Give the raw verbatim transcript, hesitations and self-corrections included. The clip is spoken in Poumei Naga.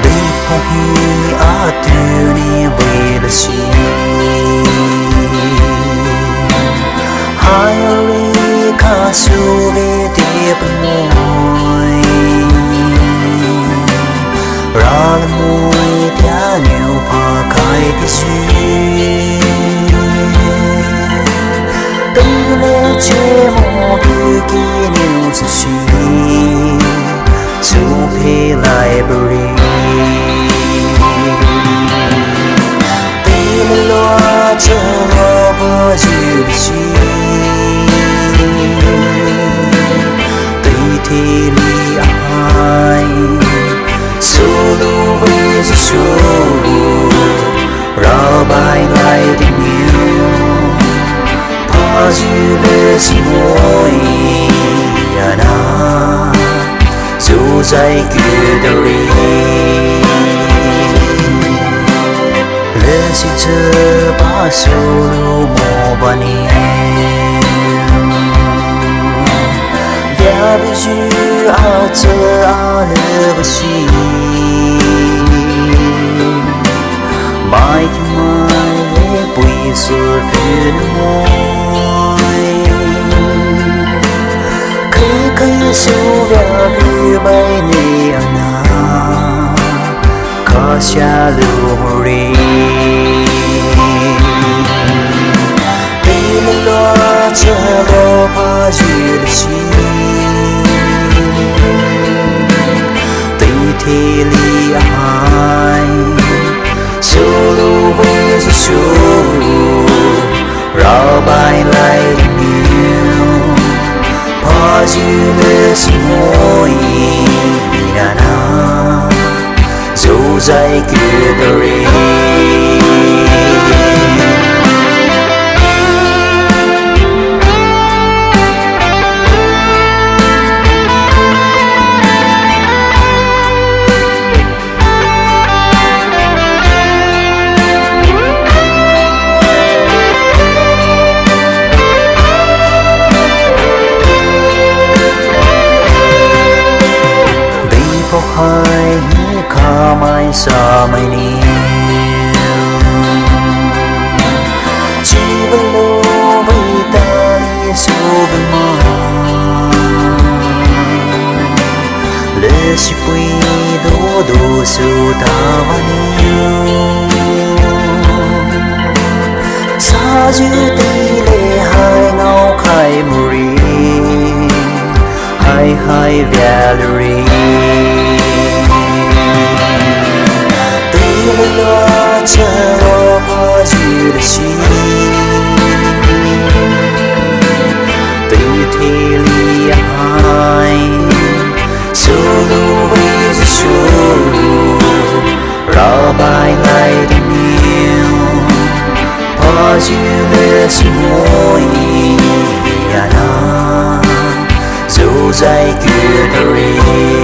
Deiphao hi atuni vei lasi, haire khaso vei te pamoi. Ralmoi tea niu phakai te si. Tele che mo bu ki niu sa si. Su phe lai buri. Tele loa che loa ba ju si. Tui theli ahai, sulu vei Jisu, rabai lai diniu, phazu le simoi, ana, zuzai kudari. Lesi che ba sulu mo bani. Via bizu a che a le basi. Mai ki mai e pui su pun moi. Ke ke su via bi bai ne ana. Khasia lu ri. Tele loa che loa ba ju si. Tui theli ahai, sulu vei Jisu. Rabai lai diniu, phazu le simoi ana, zuzai kudari. Deiphao hai hi khamai samai ni. Chibalo vei tali su bema. Lesi pui do do su tavani. Sa ju tele hai ngao khai muri. Hai hai via lu ri. Tele loa che loa ba ju le si. Tui theli ahai, sulu vei Jisu. Rabai lai diniu, phazu le simoi ana, zuzai kudari.